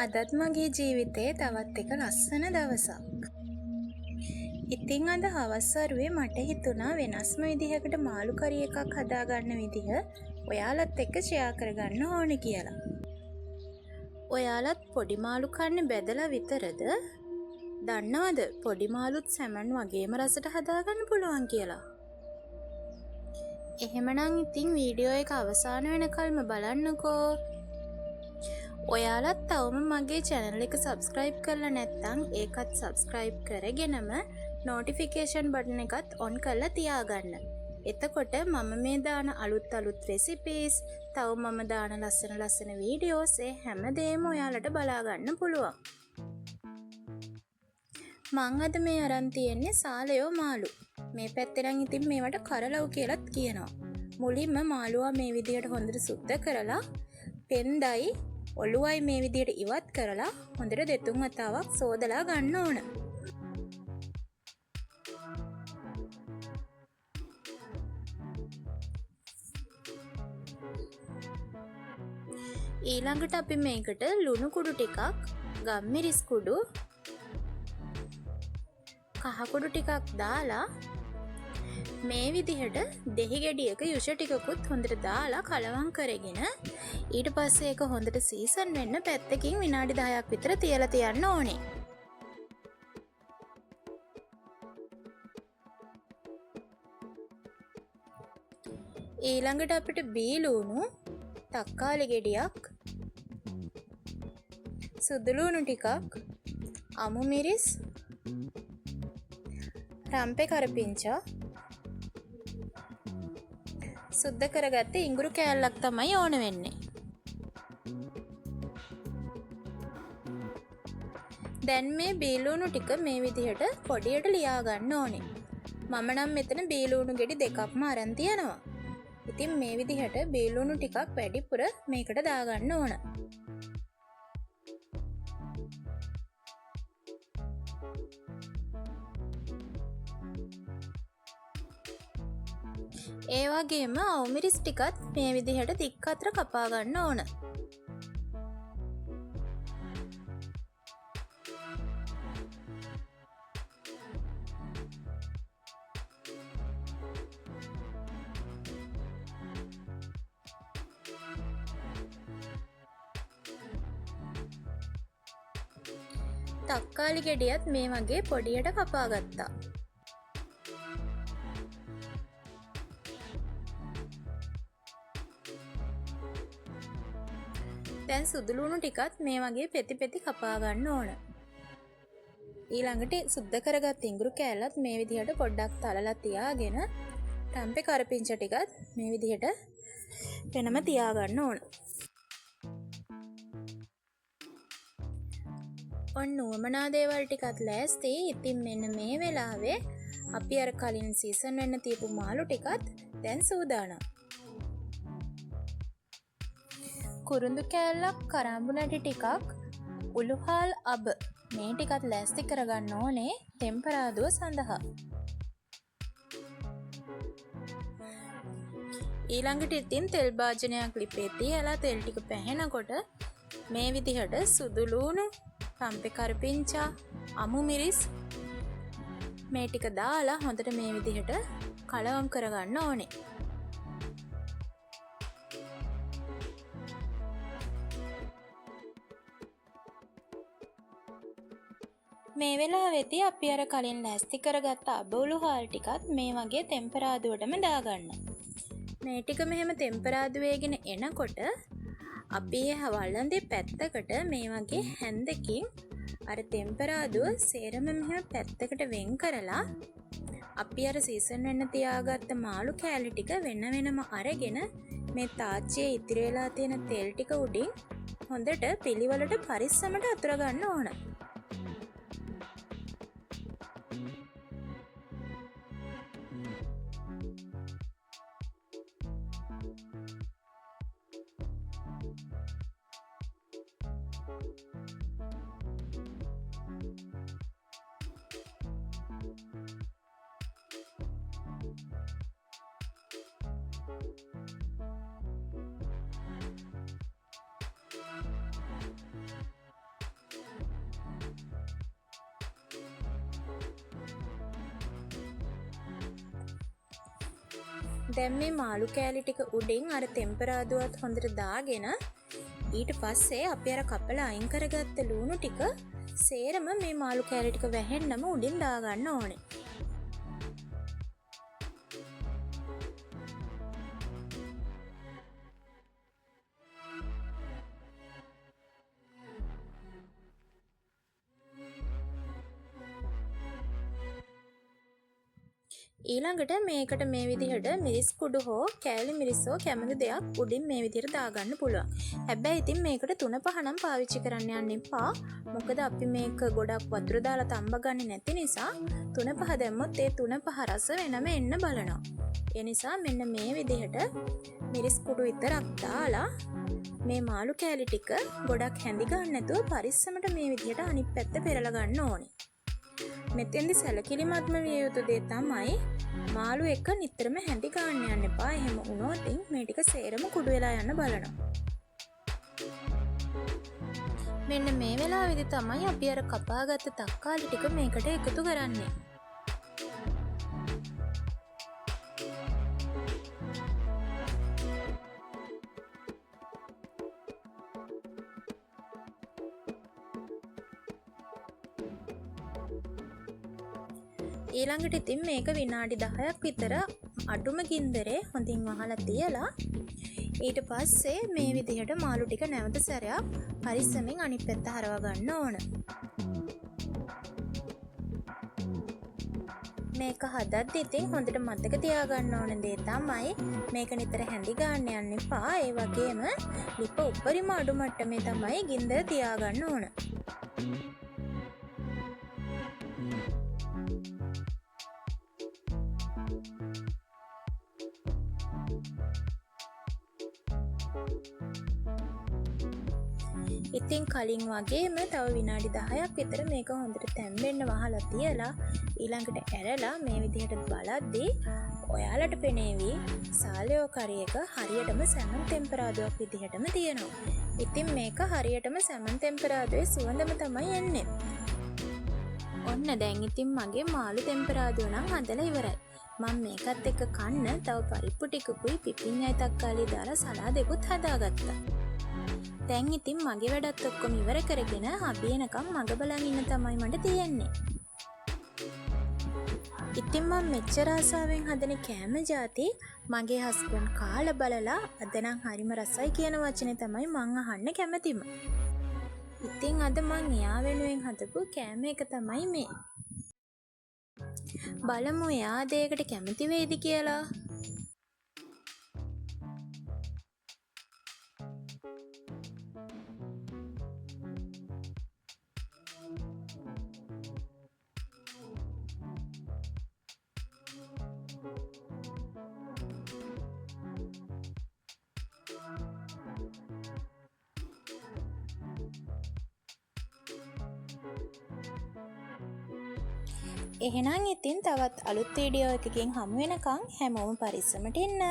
අදත් මගේ ජීවිතයේ තවත් එක ලස්සන දවසක්. ඉතින් අද හවස් වරුවේ මට හිතුණා වෙනස්ම විදිහකට මාළු කරි එකක් හදාගන්න විදිහ ඔයාලත් එක්ක ෂෙයා කරගන්න ඕන කියලා. ඔයාලත් පොඩි මාළු කන්නේ බැදලා විතරද? දන්නවද පොඩි මාළුත් සැමන් වගේම රසට හදාගන්න පුළුවන් කියලා? එහෙමනම් ඉතින් වීඩියෝ එක අවසාන වෙනකල්ම බලන්නකෝ. ඔයාලත් තවම මගේ චැනල් එක සබ්ස්ක්‍රයිබ් කරලා නැත්නම් ඒකත් සබ්ස්ක්‍රයිබ් කරගෙනම නොටිෆිකේෂන් බටන් එකත් ඔන් කරලා තියාගන්න. එතකොට මම මේ දාන අලුත් අලුත් රෙසිපීස්, තව මම දාන ලස්සන ලස්සන වීඩියෝස් ඒ හැමදේම ඔයාලට බලා ගන්න පුළුවන්. මං අද මේ අරන් තියෙන්නේ සාලයෝ මාළු. මේ පැත්තේ නම් ඉතින් මේවට කරලව් කියලත් කියනවා. මුලින්ම මාළුවා මේ විදිහට හොඳට සුද්ධ කරලා පෙන්දයි ඔළුවයි මේ විදිහට ඉවත් කරලා හොඳට දෙතුන් වතාවක් සෝදලා ගන්න ඕන. ඊළඟට අපි මේකට ලුණු කුඩු ටිකක්, ගම්මිරිස් කුඩු, කහ කුඩු ටිකක් දාලා මේ විදිහට දෙහි ගෙඩියක යුෂ ටිකකුත් හොඳට දාලා කලවම් කරගෙන ඊට පස්සේ ඒක හොඳට සීසන් වෙන්න පැත්තකින් විනාඩි 10ක් විතර තියලා තියන්න ඕනේ. ඊළඟට අපිට බීලුණු, තක්කාලි ගෙඩියක්, සුදු ලුණු ටිකක්, අමු මිරිස්, රම්පෙ කරපිංචා, සුද්ධ කරගත්ත ඉඟුරු කෑල්ලක් තමයි ඕන වෙන්නේ. දැන් මේ බීලුණු ටික මේ විදිහට පොඩියට ලියා ගන්න ඕනේ. මම නම් මෙතන බීලුණු ගෙඩි දෙකක්ම අරන් තියනවා. ඉතින් මේ විදිහට බීලුණු ටිකක් වැඩිපුර මේකට දාගන්න ඕන. ඒ වගේම අවමිරිස් ටිකත් මේ විදිහට දික් අතර කපා ගන්න ඕන. තක්කාලි ගෙඩියත් මේ වගේ පොඩියට කපා ගත්තා. දැන් සුදු ලුණු ටිකත් මේ වගේ පෙති පෙති කපා ගන්න ඕන. ඊළඟට සුද්ධ කරගත් ඉඟුරු කෑල්ලත් මේ විදිහට පොඩ්ඩක් තලලා තියාගෙන ටම්පේ කරපිංච ටිකත් මේ විදිහට වෙනම තියාගන්න ඕන. ඔන්න උවමනා දේවල් ටිකත් ලෑස්ති. ඉතින් මෙන්න මේ වෙලාවේ අපි අර කලින් සීසන් වෙන්න තියපු මාළු ටිකත් දැන් සූදානම්. කුරුඳු කෑල්ලක්, කරාඹු නැටි ටිකක්, උළුහාල් අබ මේ ටිකත් ලෑස්ති කරගන්න ඕනේ තෙම්පරාදුව සඳහා. ඊළඟට ඉතින් තෙල් භාජනයක් ලිපේ තියලා තෙල් ටික පැහෙනකොට මේ විදිහට සුදු ලුණු, රම්පෙ කරපිංචා, අමු මිරිස් මේ ටික දාලා හොඳට මේ විදිහට කලවම් කරගන්න ඕනේ. මේ වෙලාවේදී අපි අර කලින් ලෑස්ති කරගත්ත අබ උළුහාල් ටිකත් මේ වගේ තෙම්පරාදුවටම දාගන්න. මේ ටික මෙහෙම තෙම්පරාදු වේගෙන එනකොට අපි ඒ වළඳේ පැත්තකට මේ වගේ හැන්දකින් අර තෙම්පරාදුව සේරම මෙහෙම පැත්තකට වෙන් කරලා අපි අර සීසන් වෙන්න තියාගත්ත මාළු කෑලි ටික වෙන වෙනම අරගෙන මේ තාච්චියේ ඉතිරි වෙලා තියෙන තෙල් ටික උඩින් හොඳට පිළිවෙලට පරිස්සමට අතුර ගන්න ඕන. දැන් මේ මාළු කෑලි ටික උඩින් අර තෙම්පරාදුවත් හොඳට දාගෙන ඊට පස්සේ අපි අර කපලා අයින් කරගත්ත ලුණු ටික සේරම මේ මාළු කෑලි ටික වැහෙන්නම උඩින් දාගන්න ඕනේ. ඊළඟට මේකට මේ විදිහට මිරිස් කුඩු හෝ කෑලි මිරිස් හෝ කැමති දෙයක් උඩින් මේ විදිහට දාගන්න පුළුවන්. හැබැයි ඉතින් මේකට තුන පහ නම් පාවිච්චි කරන්න යන්න එපා. මොකද අපි මේක ගොඩක් වතුර දාලා තම්බ ගන්නේ නැති නිසා තුන පහ දැම්මොත් ඒ තුන පහ රස වෙනම එන්න බලනවා. ඒ නිසා මෙන්න මේ විදිහට මිරිස් කුඩු විතරක් දාලා මේ මාළු කෑලි ටික ගොඩක් හැඳි ගන්න නැතුව පරිස්සමට මේ විදිහට අනිත් පැත්ත පෙරලා ගන්න ඕනේ. මෙතෙන්දි සැලකිලිමත්ම විය යුතු දේ තමයි මාළු එක නිතරම හැඳි ගන්න යන්න එපා. එහෙම වුණොත් මේ ටික සේරම කුඩු වෙලා යන්න බලනවා. මෙන්න මේ වෙලාවේදී තමයි අපි අර කපාගත්ත තක්කාලි ටික මේකට එකතු කරන්නේ. ඊළඟට ඉතින් මේක විනාඩි 10ක් විතර අඩුම ගින්දරේ හොඳින් වහලා තියලා ඊට පස්සේ මේ විදිහට මාළු ටික නැවත සැරයක් පරිස්සමෙන් අනිත් පැත්ත හරව ගන්න ඕන. මේක හදද්දි ඉතින් හොඳට මතක තියාගන්න ඕන දේ තමයි මේක නිතර හැඳි ගන්න යන්න එපා. ඒ වගේම ලිප උපරිම අඩු මට්ටමේ තමයි ගින්දර තියාගන්න ඕන. ඉතින් කලින් වගේම තව විනාඩි 10ක් විතර මේක හොඳට තැම්බෙන්න වහලා තියලා ඊළඟට ඇරලා මේ විදිහට බලද්දී ඔයාලට පෙනේවි සාලයෝ කරි එක හරියටම සැමන් තෙම්පරාදුවක් විදිහටම තියෙනවා. ඉතින් මේක හරියටම සැමන් තෙම්පරාදුවේ සුවඳම තමයි එන්නේ. ඔන්න දැන් ඉතින් මගේ මාළු තෙම්පරාදුව නම් හදලා ඉවරයි. මම මේකත් එක්ක කන්න තව පරිප්පු ටිකකුයි පිපිඤ්ඤයි තක්කාලි දාලා සලාදෙකුත් හදාගත්තා. දැන් ඉතින් මගේ වැඩත් ඔක්කොම ඉවර කරගෙන හබි එනකම් මග බලන් ඉන්න තමයි මට තියෙන්නේ. ඉතින් මම මෙච්චර ආසාවෙන් හදන කෑම ජාති මගේ හස්බන්ඩ් කාලා බලලා අද නම් හරිම රසයි කියන වචනේ තමයි මං අහන්න කැමතිම. ඉතින් අද මං එයා වෙනුවෙන් හදපු කෑම එක තමයි මේ. බලමු එයා අද ඒකට කැමති වෙයිද කියලා. එහෙනම් ඉතින් තවත් අලුත් වීඩියෝ එකකින් හමු වෙනකන් හැමෝම පරිස්සමට ඉන්න.